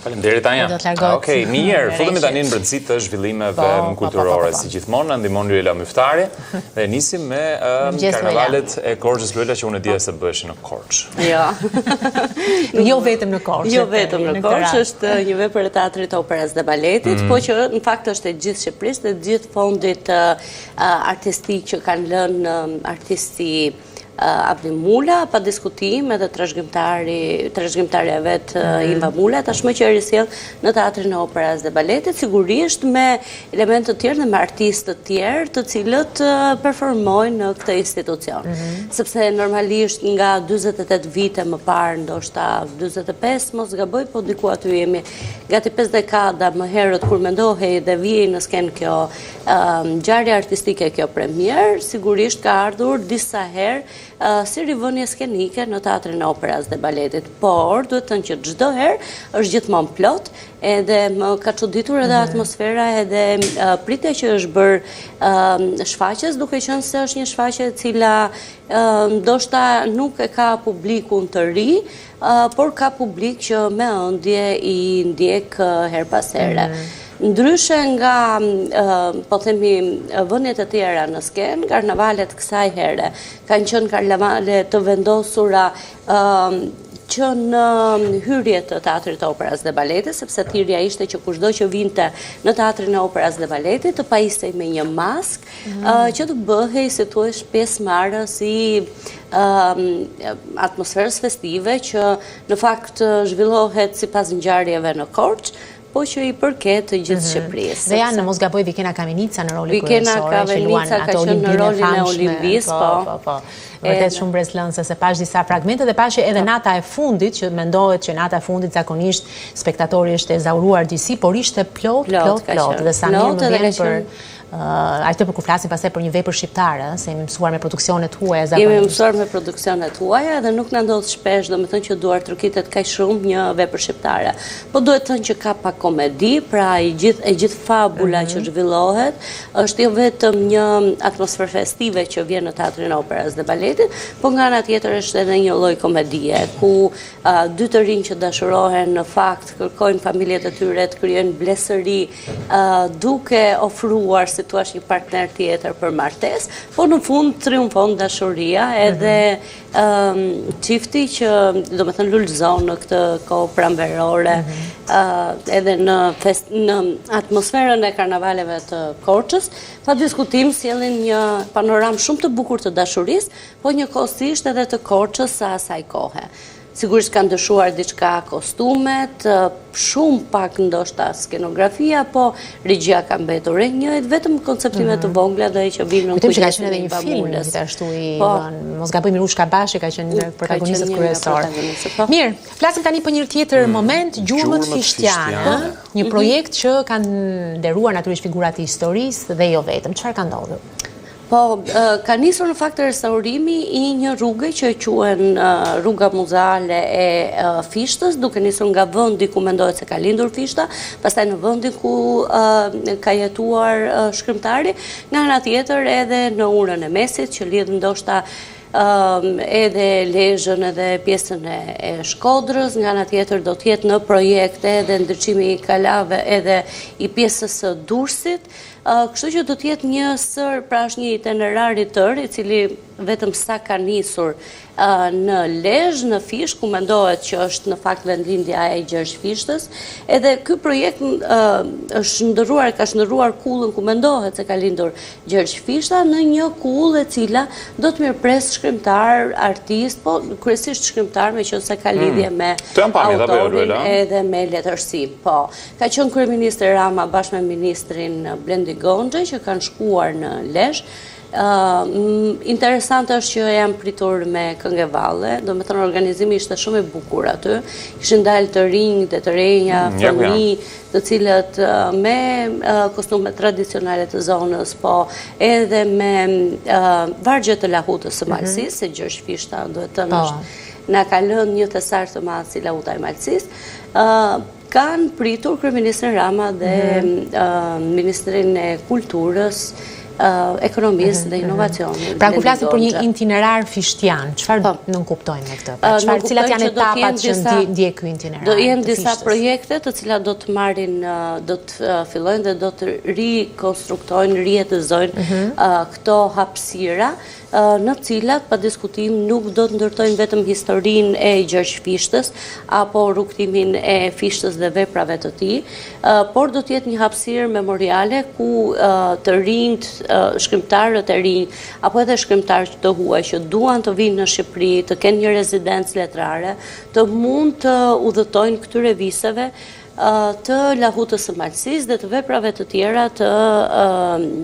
Faleminderit Anja. Do të largohet. Okej, mirë, futemi tani në brendësi të zhvillimeve Po, po, po, kulturore. po, po. Si gjithmonë na ndihmon Luela Myftari dhe nisim me ëm, Mëngjes, Luela. karnavalet e Korçës Luela që unë e dija se bëheshin në Korçë. Jo. Jo vetëm në Korçë. Jo vetëm në këtë Korçë, rast. është një vepër e teatrit operas dhe baletit, po që në fakt është e gjithë Shqipërisë dhe gjithë fondit artistik që kanë lënë artisti Avni Mula, pa diskutim edhe trashëgimtari, trashëgimtarja e vet Inva Mula, tashmë që e risjell në teatrin e operas dhe baletit, sigurisht me elementë të tjerë dhe me artistë të tjerë, të cilët performojnë në këtë institucion. Sepse normalisht nga 48 vite më parë, ndoshta 45, mos gaboj, po diku aty jemi gati 5 dekada më herët kur mendohej dhe vihej në skenë kjo ngjarje artistike kjo premierë, sigurisht ka ardhur disa herë si rivënie skenike në teatrin e operas dhe baletit, por duhet thënë që çdo herë është gjithmonë plot, edhe më ka çuditur edhe atmosfera edhe pritja që është bërë shfaqjes, duke qenë se është një shfaqje e cila ndoshta nuk e ka publikun të ri, por ka publik që me ëndje i ndjek herë pas here. Ndryshe nga, po themi, vëniet e tjera në skenë, karnavalet kësaj here kanë qenë karnavale të vendosura që në hyrje të teatrit të operas dhe baletit, sepse thirrja ishte që kushdo që vinte në teatrin e operas dhe baletit të pajisej me një maskë, që të bëhej, si thuash, pjesëmarrës i atmosferës festive që në fakt zhvillohet sipas ngjarjeve në Korçë, po që i përket të gjithë Shqipërisë. Dhe janë, në mos gaboj, Vikena Kamenica në rolin Vikena kryesore, që luan Kamenica ka ato qenë në Olimpinë e rolin e famshme. Olimbisë, Po, po. po, po. Vërtet shumë mbresëlënëse se pash disa fragmente dhe pash edhe nata e fundit që mendohet që nata e fundit zakonisht spektatori është ezauruar disi, por ishte plot, Plot, plot, ka plot qenë. dhe sa mirë Plot më edhe vjen ka për qenë. aq tepër kur flasim pastaj për një vepër shqiptare, ëh, se jemi mësuar me produksionet huaja Jemi zakonisht. mësuar me produksionet huaja dhe nuk na ndodh shpesh, domethënë që duar trokitet kaq shumë një vepër shqiptare. Po duhet thënë që ka pak komedi, pra i gjithë e gjithë fabula që zhvillohet është jo vetëm një atmosferë festive që vjen në teatrin e operas dhe baletit, po nga ana tjetër është edhe një lloj komedie ku dy të rinj që dashurohen në fakt kërkojnë familjet e tyre të krijojnë blesëri duke ofruar, si thua, një partner tjetër për martesë, po në fund triumfon dashuria edhe çifti që, domethënë, lulëzon në këtë kohë pranverore, edhe në fest, në atmosferën e karnavaleve të Korçës, pa diskutim sjellin një panoramë shumë të bukur të dashurisë, po njëkohësisht edhe të Korçës së asaj kohe. Sigurisht kanë ndryshuar diçka kostumet, shumë pak ndoshta skenografia, po regjia ka mbetur e njëjtë, vetëm konceptime të vogla dhe që vinë në Kujtojmë që ka kujdesin qenë edhe e një film Mulës. gjithashtu i Po. vënë, mos gaboj Mirushka Bashi ka qenë nga Ka protagonistët qenë një nga kryesor. protagonistët, po. Mirë, flasim tani për një tjetër moment, Gjurmët Gjurmët Fishtjane, Fishtjane. ëh, një projekt që ka nderuar natyrisht figurat e historisë dhe jo vetëm. Çfarë ka ndodhur? Po, ka nisur në fakt restaurimi i një rruge që quhen rruga muzeale e Fishtës, duke nisur nga vendi ku mendohet se ka lindur Fishta, pastaj në vendin ku ka jetuar shkrimtari, nga ana tjetër edhe në urën e Mesit që lidh ndoshta edhe Lezhën edhe pjesën e Shkodrës, nga ana tjetër do të jetë në projekt edhe ndriçimi i kalave edhe i pjesës së Durrësit. Kështu që do të jetë një sër, pra është një itinerar i tërë, i cili vetëm sa ka nisur në Lezhë, në Fishtë, ku mendohet që është në fakt vendlindja e Gjergj Fishtës. Edhe ky projekt është ndërruar, ka shndërruar kullën ku mendohet se ka lindur Gjergj Fishta në një kullë e cila do të mirëpres shkrimtar, artist, po kryesisht shkrimtar, meqenëse ka lidhje me Këto janë pamjet, apo jo, autorin Luela? edhe me letërsi. Po, ka qenë kryeministri Rama bashkë me ministrin Blendi Gonxhe që kanë shkuar në Lezhë. Interesante është që janë pritur me këngë e valle, domethënë organizimi ishte shumë i bukur aty. Kishin dalë të rinj dhe të reja, Ja ku janë. fëmijë, të cilët me kostume tradicionale të zonës, po edhe me vargje të lahutës së Malësisë, se Gjergj Fishta duhet thënë është na ka lënë një thesar të madh si lahuta e Malësisë. Kanë pritur kryeministrin Rama dhe ministrin e Kulturës. Ekonomisë dhe mhm. Inovacionit. Pra kur flasim për një itinerar fishtian, çfarë po. nënkuptojmë me këtë? Pra çfarë cilat janë etapat që ndjek ky itinerar? Do jenë disa projekte të cilat do të marrin do të fillojnë dhe do të rikonstruktojnë, rijetëzojnë mhm. këto hapësira në të cilat pa diskutim nuk do të ndërtojnë vetëm historinë e Gjergj Fishtës apo rrugëtimin e Fishtës dhe veprave të tij, por do të jetë një hapësirë memoriale ku të rinjtë, shkrimtarët e rinj apo edhe shkrimtarë të huaj që duan të vijnë në Shqipëri, të kenë një rezidencë letrare, të mund të udhëtojnë këtyre viseve të Lahutës së Malësisë dhe të veprave të tjera të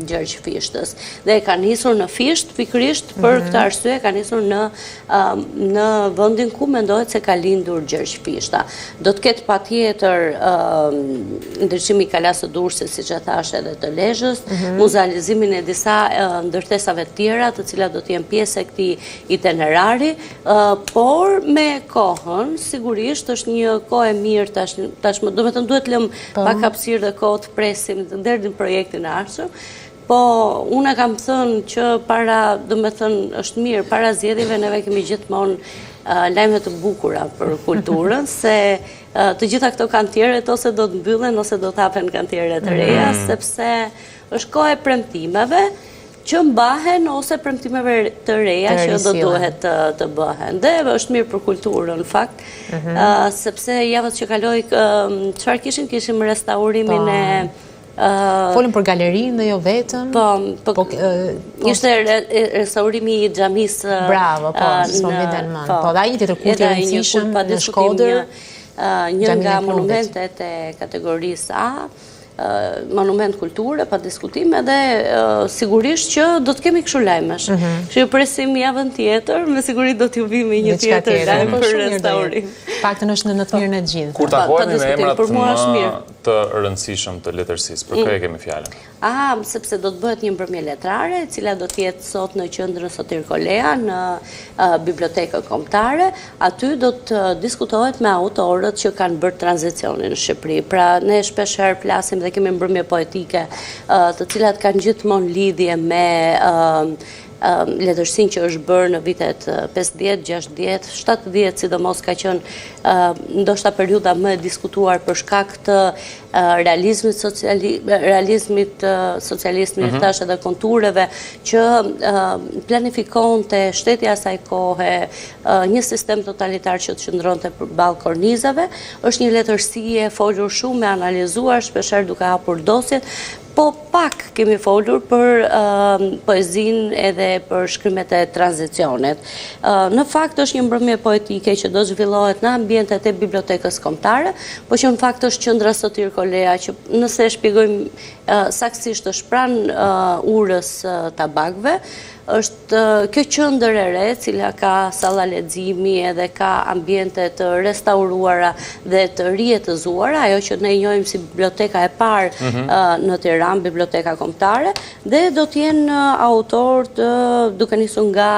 Gjergj Fishtës. Dhe e ka nisur në Fishtë, pikërisht për mhm. këtë arsye ka nisur në në vendin ku mendohet se ka lindur Gjergj Fishta. Do të ketë patjetër ndriçimi i Kalasë së Durrësit, siç e thashë edhe të Lezhës, mhm. muzealizimin e disa ndërtesave të tjera, të cilat do të jenë pjesë e këtij itinerari, Por me kohën, sigurisht është një kohë e mirë tash, tashmë, domethënë duhet të lëmë po. pak hapësirë dhe kohë të presim deri në projektin e ardhshëm. Po, unë e kam thënë që para, domethënë, është mirë, para zgjedhjeve neve kemi gjithmonë lajme të bukura për kulturën, se të gjitha këto kantieret ose do të mbyllen, ose do të hapen kantiere të reja, mm. sepse është kohë e premtimeve, që mbahen ose premtimeve të reja që do duhet të, të bëhen. Dhe është mirë për kulturën, në fakt, mhm. sepse javët që kaloi, çfarë kishim? Kishim restaurimin po. e... Folëm për galerinë dhe jo vetëm. Po, po, po, po ishte restaurimi i xhamisë. Bravo, po, s'më vjen në mend. Po, po dhe ai një tjetër kult i rëndësishëm në Shkodër. Një nga monumentet e kategorisë A, monument kulture, pa diskutim, edhe sigurisht që do të kemi kështu lajmesh. Mhm. Kështu ju presim javën tjetër, me siguri do t'ju vijmë me një tjetër lajm po, për restaurim. Paktën është në të mirën e të gjithëve. Kur takohemi me emrat më të rëndësishëm të letërsisë, për kë e kemi fjalën? Aha, sepse do të bëhet një mbrëmje letrare, e cila do të jetë sot në qendrën Sotir Kolea, në Bibliotekën Kombëtare. Aty do të diskutohet me autorët që kanë bërë tranzicionin në Shqipëri. Pra, ne shpesh herë flasim dhe kemi mbrëmje poetike, të cilat kanë gjithmonë lidhje me letërsinë që është bërë në vitet 50, 60, 70, sidomos ka qenë ndoshta periudha më e diskutuar për shkak të realizmit realizmit socialist, mm -hmm. thashë edhe kontureve që planifikonte shteti i asaj kohe, një sistem totalitar që të qëndronte përballë kornizave, është një letërsi e folur shumë e analizuar, shpeshherë duke hapur dosjet, Po pak kemi folur për poezinë edhe për shkrimet e tranzicionit. Në fakt është një mbrëmje poetike që do të zhvillohet në ambientet e Bibliotekës Kombëtare, po që në fakt është qendra Sotir Kolea që nëse e shpjegojmë saktësisht është pranë urës Tabakëve, është kjo qendër e re, e cila ka salla leximi edhe ka ambiente të restauruara dhe të rijetëzuara, ajo që ne njohim si biblioteka e parë mhm. në Tiranë, biblioteka kombëtare, dhe do të jenë autorë të duke nisur nga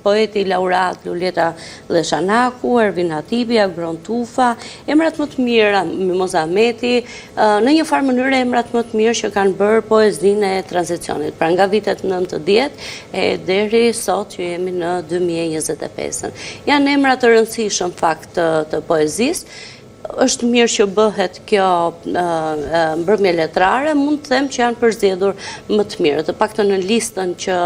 poeti laureat Luljeta Lleshanaku, Ervin Hatibi, Agron Tufa, emrat më të mirë, Mimoza Ahmeti, në një farë mënyre emrat më të mirë që kanë bërë poezinë e tranzicionit, pra nga vitet 90 e deri sot që jemi në 2025-ën. Janë emra të rëndësishëm fakt të, të poezisë, është mirë që bëhet kjo mbrëmje letrare, mund të them që janë përzgjedhur më të mirë, të paktën në listën që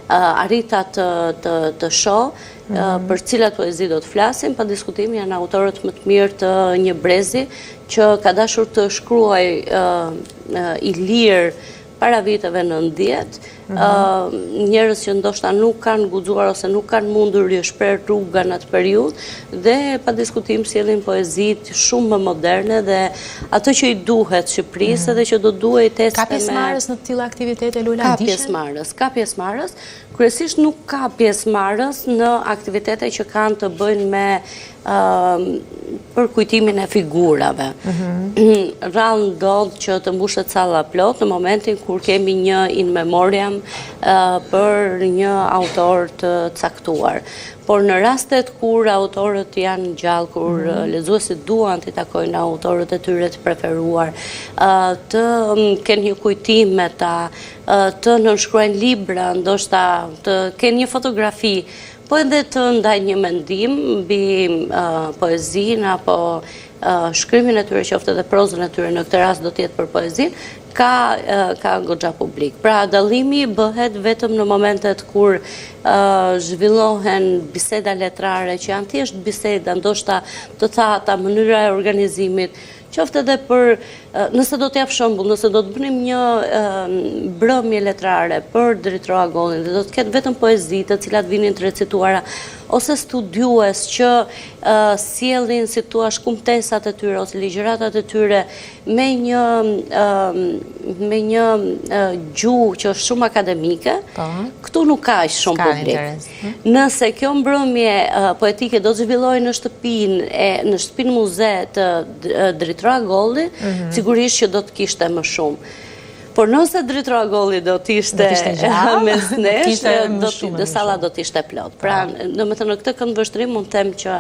arrita të, të, të shoh, mhm. për cilat poezi do të flasim, pa diskutim janë autorët më të mirë të një brezi që ka dashur të shkruajë i lirë para viteve 90, mhm. njerëz që ndoshta nuk kanë guxuar ose nuk kanë mundur iu është prerë rruga në atë periudhë dhe pa diskutim sjellin poezitë shumë më moderne dhe ato që i duhet Shqipërisë mhm. dhe që do duhej të Ka pjesëmarrës në të tilla aktivitete Lula? Ka pjesëmarrës, ka pjesëmarrës. Kryesisht nuk ka pjesëmarrës në aktivitete që kanë të bëjnë me përkujtimin e figurave. Mhm. Rrallë ndodh që të mbushet salla plot në momentin kur kemi një in memoriam. vetëm për një autor të caktuar. Por në rastet kur autorët janë gjallë, kur mhm. lexuesit duan t'i takojnë autorët e tyre të preferuar, të kenë një kujtim me ta, të nënshkruajnë libra, ndoshta të kenë një fotografi, po edhe të ndajnë një mendim mbi poezinë apo shkrimin e tyre, qoftë edhe prozën e tyre, në këtë rast do të jetë për poezinë, ka ka goxha publik. Pra dallimi bëhet vetëm në momentet kur zhvillohen biseda letrare që janë thjesht biseda, ndoshta të thata, mënyra e organizimit, qoftë edhe për nëse do të jap shembull, nëse do të bënim një mbrëmje letrare për Dritëro Agollin dhe do të ketë vetëm poezi të cilat vinin të recituara ose studiues që sjellin, si të thuash, kumtesat e tyre ose ligjëratat e tyre me një me një gjuhë që është shumë akademike, po. këtu nuk ka aq shumë publik. Hm? Nëse kjo mbrëmje poetike do të zhvillohej në shtëpinë e në shtëpinë muze të Dritëro Agollit, mhm. sigurisht që do të kishte më shumë. Por nëse Dritëro Agolli do të ishte mes nesh, do të salla do të ishte plot. Pra, po. domethënë në këtë këndvështrim mund të them që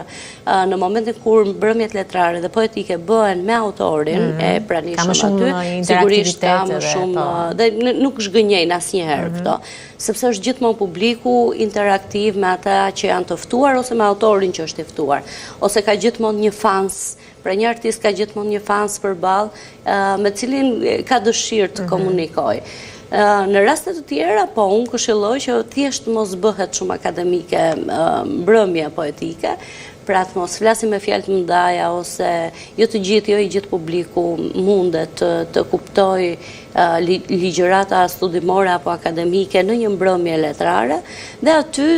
në momentin kur mbrëmjet letrare dhe poetike bëhen me autorin mhm. e pranishëm aty, sigurisht ka më shumë po. dhe nuk zhgënjejnë asnjëherë mhm. këto, sepse është gjithmonë publiku interaktiv me ata që janë të ftuar ose me autorin që është i ftuar, ose ka gjithmonë një fans Pra një artist ka gjithmonë një fans përballë me të cilin ka dëshirë të mhm. komunikojë. Në raste të tjera, po, unë këshilloj që thjesht mos bëhet shumë akademike mbrëmja poetike, pra të mos flasim me fjalë të mëdhaja ose jo të gjithë, jo i gjithë publiku mundet të, të kuptojë ligjërata studimore apo akademike në një mbrëmje letrare dhe aty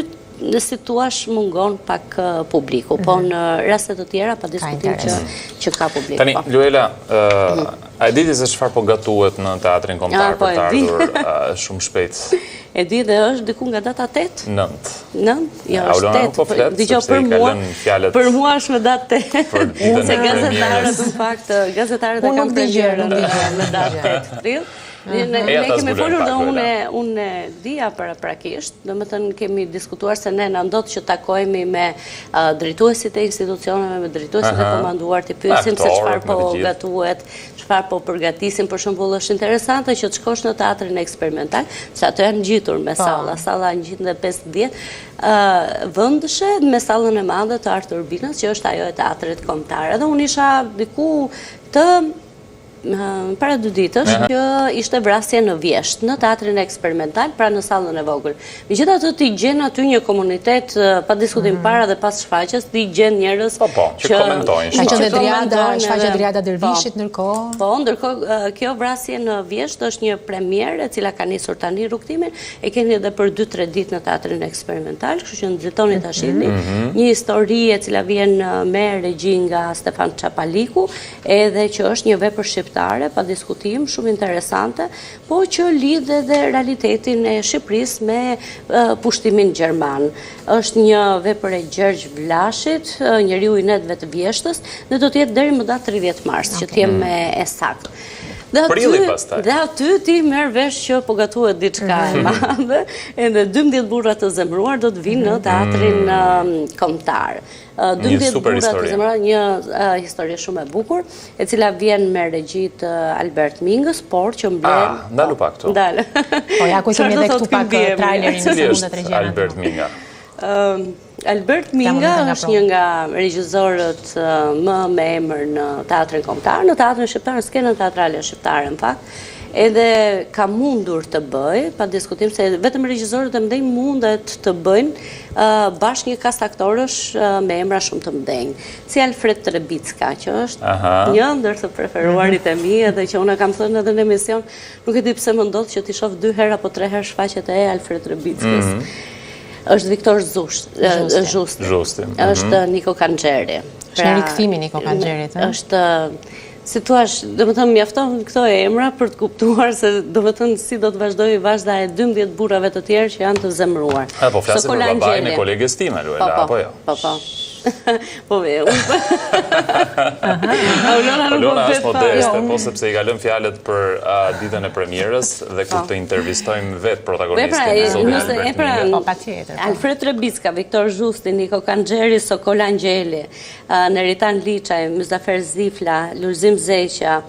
Në si të thuash mungon pak publiku, po mhm. në raste të tjera pa diskutim që, që ka publik. Tani, po. Luela, mhm. a e di ti se çfarë po gatuhet në Teatrin Kombëtar po, për të ardhur shumë shpejt? E di dhe është diku nga data 8? 9. 9? Jo, është 8. Po flet, Dëgjo, për mua, për mua është me datë 8. Se gazetarët, në fakt, gazetarët e kanë premierën me datë 8 prill. Ne, ne, ne kemi folur dhe unë unë e dija paraprakisht, domethënë kemi diskutuar se ne na ndodh që takohemi me uh, drejtuesit e institucioneve, me drejtuesit e komanduar, t'i pyesim se çfarë po gatuhet, çfarë po përgatisin, për shembull është interesante që të shkosh në teatrin eksperimental, se ato janë ngjitur me po. salla, salla 150 uh, vendëshe me sallën e madhe të Artur Binës, që është ajo e teatrit kombëtar. Edhe unë isha diku të para dy ditësh që ishte vrasje në vjeshtë, në teatrin eksperimental, pra në sallën e vogël. Megjithatë ti gjen aty një komunitet, pa diskutim mhm. para dhe pas shfaqjes, ti gjen njerëz po, po, që komentojnë. Ka qenë Driada, shfaqja Driada Dervishit po. ndërkohë. Po, ndërkohë kjo vrasje në vjeshtë është një premierë e cila ka nisur tani rrugëtimin, e keni edhe për 2-3 ditë në teatrin eksperimental, kështu që nxitoni ta shihni. Mhm. Një histori e cila vjen me regji nga Stefan Çapaliku, edhe që është një vepër shqiptare, pa diskutim, shumë interesante, po që lidh edhe realitetin e Shqipërisë me pushtimin gjerman. Është një vepër e Gjergj Vlashit, njeriu i netëve të vjeshtës, dhe do të jetë deri më datë 30 mars, që të jem mm. e saktë. Dhe aty, dhe aty ti merr vesh që po gatuhet diçka e mhm. madhe, edhe 12 burra të zemëruar do të vinë në teatrin mm. kombëtar. 12 burra të zemëruar, një histori shumë e bukur, e cila vjen me regji të Albert Mingës, por që mbledh... Ah, ndalu pak këtu. Ndalu. Po, ja ku kemi edhe këtu pak trailerin, nëse mundet regjia. Albert Minga? Albert Minga është një nga regjizorët më me emër në teatrin kombëtar, në teatrin shqiptar, në skenën teatrale shqiptare, në fakt, edhe ka mundur të bëjë, pa diskutim se vetëm regjizorët e mëdhenj mundet të bëjnë bashkë një kast aktorësh me emra shumë të mëdhenj, si Alfred Trebicka, që është një ndër të preferuarit e mi edhe që unë e kam thënë edhe në emision, nuk e di pse më ndodh që t'i shoh dy herë apo tre herë shfaqjet e Alfred Trebickës. Mhm. Është Viktor Zhusti. Zhusti. Mhm. Është Niko Kanxheri. Është një rikthim i Niko Kanxherit, ëh? Është Si thua, domethënë, mjafton këto emra për të kuptuar se, domethënë, si do të vazhdojë vazhda e 12 burrave të tjerë që janë të zemëruar. E, po flasim për babain e koleges time, Luela, po, po, apo jo? Po, po. Po ve, unë po. Aulona nuk po është modeste, jo, po sepse i ka lënë fjalët për ditën e premierës dhe kur të intervistojmë vetë protagonistin pra, e zotin Albert pra, Minga. Po, patjetër. Po. Alfred Trebicka, Viktor Zhusti, Niko Kanxheri, Sokol Angjeli, Neritan Liçaj, Myzafer Zifla, Lulzim Zeqa,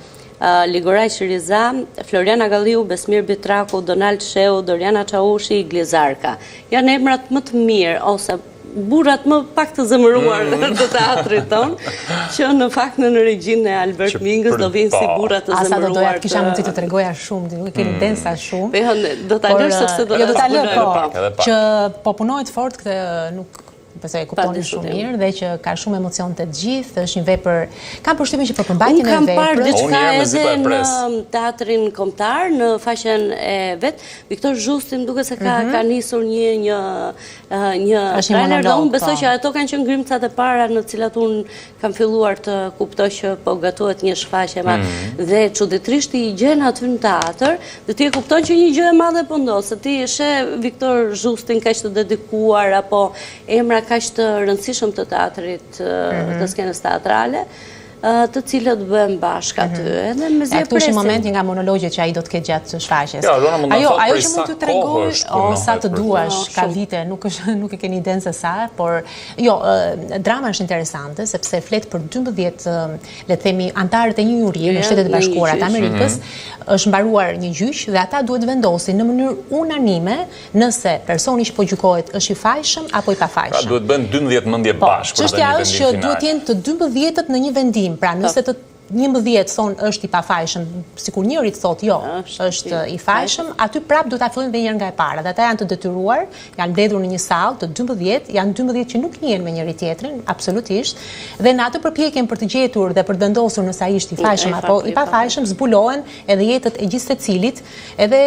Ligoraq Riza, Florian Agalliu, Besmir Bitraku, Donald Shehu, Doriana Çaushi, Igli Zarka. Janë emrat më të mirë ose burrat më pak të zemëruar mm. të teatrit tonë, që në fakt në në regjinë e Albert Mingës do vinë si burrat të zemëruar. Asa do doja të kisha mundësi të tregoja shumë, nuk e keni mm. idenë sa shumë. Po jo, do ta lësh sepse do jo, ta lë, po, që po punohet fort këtë nuk besoj e kuptoni shumë mirë dhe që ka shumë emocion te të gjithë, është një vepër, kam përshtypjen që për përmbajtjen e veprës. Unë kam parë diçka edhe po në teatrin kombëtar, në faqen e vet, Viktor Zhusti më duket se ka mhm. ka nisur një një një trailer dhe unë besoj po. që ato kanë qenë grimcat e para në të cilat unë kam filluar të kuptoj që po gatuhet një shfaqje ma mhm. dhe çuditërisht ti i gjen aty në teatër dhe ti e kupton që një gjë e madhe po ndodh se ti e sheh Viktor Zhustin kaq të dedikuar apo emra kaq të rëndësishëm të teatrit mhm. të skenës teatrale të cilët bëhen bashkë aty. Mhm. Edhe mezi e presim. Këtu është një moment një nga monologjet që ai do të ketë gjatë shfaqjes. Ja, Rona mund të thotë ajo që mund të tregoj, o sa të duash, ka vite, nuk është nuk e keni idenë se sa, por jo, drama është interesante sepse flet për 12, le të themi, anëtarët e një jurie në Shtetet e Bashkuara të Amerikës, mhm. është mbaruar një gjyq dhe ata duhet të vendosin në mënyrë unanime nëse personi që po gjykohet është i fajshëm apo i pafajshëm. Pra duhet bëhen 12 mendje po, bashkë për të dhënë një vendim final. Çështja është që duhet të jenë të 12-ët në një vendim, pra po. nëse të 11 thonë është i pafajshëm, sikur njëri të thotë jo, është i fajshëm, aty prapë duhet ta fillojnë dhe një herë nga e para. Dhe ata janë të detyruar, janë mbledhur në një sallë të 12, janë 12 që nuk njihen me njëri tjetrin, absolutisht, dhe në atë përpjekjen për të gjetur dhe për të vendosur nëse ai është i fajshëm apo i pafajshëm, zbulohen edhe jetët e gjithsecilit Edhe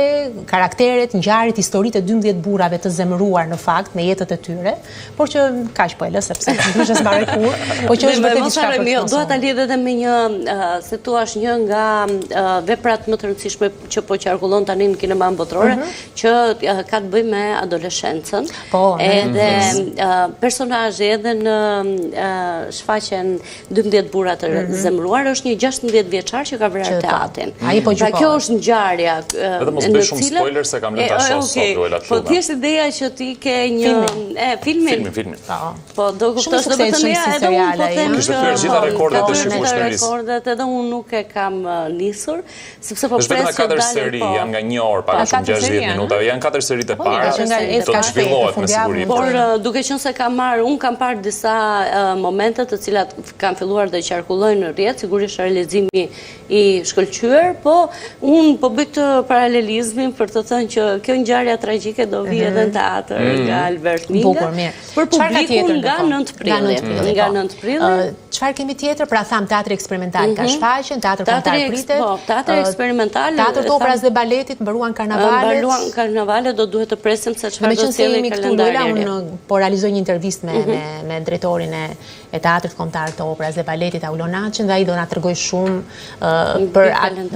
karakteret, ngjarjet, historitë e 12 burrave të zemëruar në fakt me jetët e tyre, por që kaq po e lë sepse ndryshe s'mbaroj kurrë, po që është vërtet diçka për të. Dua ta lidh edhe me një, si thua, një nga veprat më të rëndësishme që po qarkullon tani në kinemanë botërore, mhm. që ka të bëjë me adoleshencën. Po, edhe personazhi edhe në shfaqjen 12 burra të mhm. zemëruar është një 16 vjeçar që ka vrarë të atin. Ai po pra kjo është ngjarja Edhe mos bëj shumë spoiler se kam lënë ta shoh sot Luela Po thjesht ideja që ti ke një e filmin. Filmin, filmin. Po. Po do kuptosh do të thënë edhe unë po them që kishte thyer gjitha rekordet e shikueshmërisë. Rekordet edhe unë nuk e kam nisur. Sepse po pres që dalin katër seri, po. janë nga një orë, pak a shumë 60 minuta, janë katër seritë e po, para, do të zhvillohet me siguri. Por duke qenë se kam marrë, unë kam parë disa momente të cilat kanë filluar dhe qarkullojnë në rrjet, sigurisht realizimi i shkëlqyer, po unë po bëj këtë paralelizmin për të thënë që kjo ngjarja tragjike do vijë edhe në mhm. teatër mhm. nga Albert Minga. Për publikun nga 9 prilli. Nga 9 po. prilli. Çfarë kemi tjetër? Pra thamë teatri eksperimental ka mhm. shfaqjen, teatri kombëtar pritet. Po, teatri eksperimental. Teatri të operas dhe baletit mbaruan karnavalet. Mbaruan karnavalet, do duhet të presim se çfarë do të sjellë kalendari. Unë po realizoj një intervistë me mhm. me me drejtorin e e Teatrit Kombëtar të Operas dhe Baletit Aulon Naçin dhe ai do na tregojë shumë për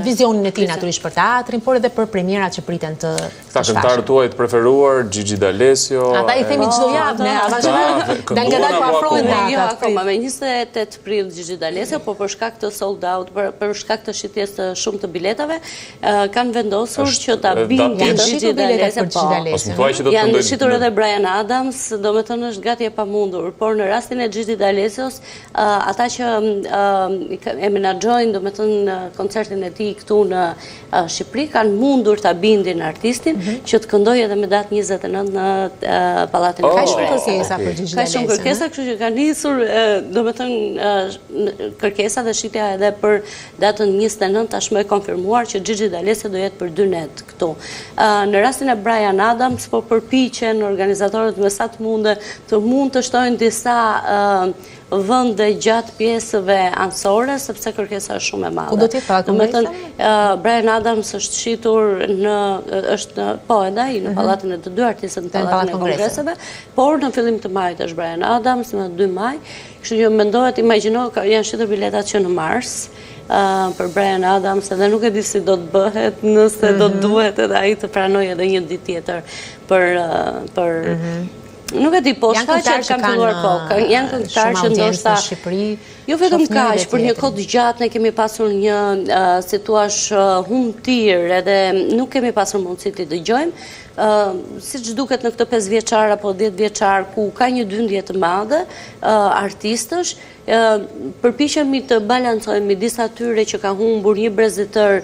vizionin e tij natyrisht për teatrin, por edhe për premierat që priten të Këta këngëtarët tuaj të preferuar, Gigi D'Alessio... Ata i themi çdo javë, ne, ata që dalëngadalë po afrohen datat. Jo, akoma, me 28 prill Gigi D'Alessio, po për shkak të sold out, për shkak të shitjes të shumë të biletave, kanë vendosur që ta bindin Gigi D'Alessio. Po. Janë shitur edhe Bryan Adams, domethënë është gati e pamundur, por në rastin e Gigi D'Alessios, ata që e menaxhojnë, domethënë, koncertin e tij këtu në Shqipëri kanë mundur ta bindin artistin mhm. që të këndojë edhe me datë 29 në Pallatin e Ka shumë kërkesa për Gigi Ka shumë kërkesa, kështu që ka nisur, domethënë, kërkesa dhe shitja edhe për datën 29 tashmë e konfirmuar që Gigi D'Alessio do jetë për dy net këtu. Në rastin e Bryan Adams, po përpiqen organizatorët me sa të munden të mund të shtojnë disa vende gjatë pjesëve anësore, sepse kërkesa është shumë e madhe. Ku do të jetë Pallati Domethënë, Bryan Adams është shitur në, është në, po edhe ai në mhm. pallatin e të dy artistët në pallatin e kongreseve, por në fillim të majit është Bryan Adams, në 2 maj, kështu që mendohet, imagjino, janë shitur biletat që në mars, për Bryan Adams edhe nuk e di si do të bëhet nëse do të mhm. duhet edhe ai të pranojë edhe një ditë tjetër për për mhm. Nuk e di, po shfaqjet kanë filluar po, janë këngëtarë që ndoshta në Shqipëri. Jo vetëm kaq, për një kohë të gjatë ne kemi pasur një, si thuash, humbëtirë edhe nuk kemi pasur mundësi t'i dëgjojmë. Siç duket në këtë 5 vjeçar apo 10 vjeçar ku ka një dyndje të madhe artistësh, përpiqemi të balancojmë midis atyre që ka humbur një brez i tërë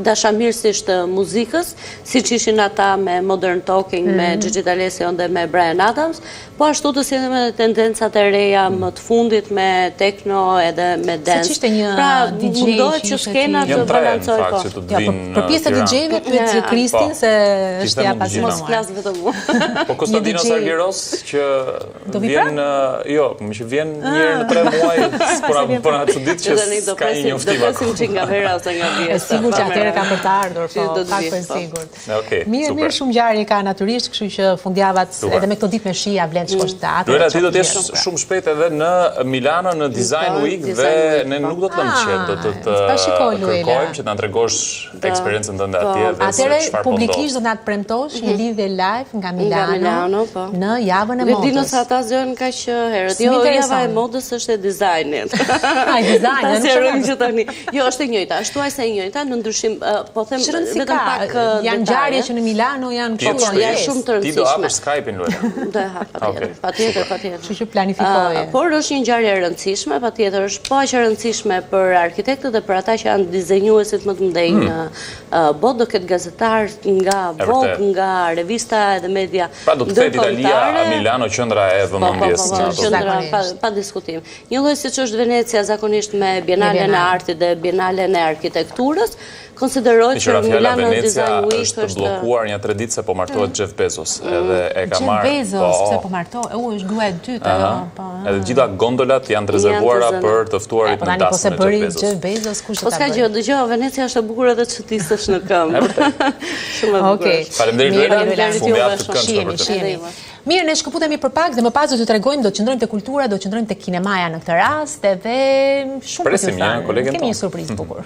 dashamirësish të muzikës, siç ishin ata me Modern Talking, me mhm. Gigi D'Alessio dhe me Bryan Adams, po ashtu të sjellim edhe tendencat e reja më të fundit me techno edhe me dance. Siç ishte një pra, DJ mundohet që skena të balancojë po. Ja, po, për pjesë të DJ-ve pyet po. Kristin po. se është ja pas mos flas vetëm unë. Po Konstantinos Argyros që vjen jo, meqë vjen një herë në 3 muaj, po na po na çudit që s'ka një njoftim. Do presim çik nga vera ose nga vjeshta. E sigurt që atëherë ka për të ardhur, po, pak për po. sigurt. Okej. Mirë, mirë, shumë ngjarje ka natyrisht, kështu që fundjavat edhe me këto ditë me shi ia vlen të shkosh në teatër. Luela ti do të jesh shumë shpejt edhe në Milano në Design Week dhe ne nuk do të lëmë të qetë, do të të kërkojmë që të na tregosh eksperiencën tënde po. atje dhe se çfarë po ndodh. Publikisht do na të premtosh një mhm. lidhje live nga Milano, po. në javën e modës. Nuk e di nëse ata zgjohen kaq herët. Jo, java e modës është e dizajnit. A e dizajnit, nuk është që tani. Jo, është e njëjta, është thuajse e njëjta, në ndryshim, po them vetëm pak Janë ngjarje që në Milano janë po, janë shumë të rëndësishme. Ti do hapësh Skype-in, Luela. Do e hap, patjetër, patjetër, patjetër. Kështu që planifikoje. Por është një ngjarje e rëndësishme, patjetër është po aq e rëndësishme për arkitektët dhe për ata që janë dizenjuesit më të mëdhenj hmm. në botë, do ketë gazetarë nga Vogue, nga revista edhe media Pra do të kthehet Italia, Milano qendra e po, po, vëmendjes po, po, qendra pa, pa diskutim. Një lloj siç është Venecia zakonisht me Bienalen e Artit dhe Bienalen e Arkitekturës, konsiderohet që Milano Design Week është bllokuar nja 3 ditë se po martohet mm. Jeff Bezos, mm. edhe e ka marrë. Jeff Bezos, po, pse po martohet? U, është gruaja e dytë ajo, po. Edhe gjitha gondolat janë të rezervuara për të ftuarit po në po dasmën e Jeff Bezos. Po Jeff Bezos, kush do ta bëjë? Po s'ka gjë, dëgjo, Venecia është e bukur edhe të shëtisësh në këmbë. Shumë e bukur. Okej. Faleminderit Luela, fundjavë të këndshme për ty. Mirë, ne shkëputemi për pak dhe më pas do t'ju tregojmë, do të qëndrojmë te kultura, do të qëndrojmë te kinemaja në këtë rast edhe shumë për t'ju thënë. Kemi një surprizë bukur.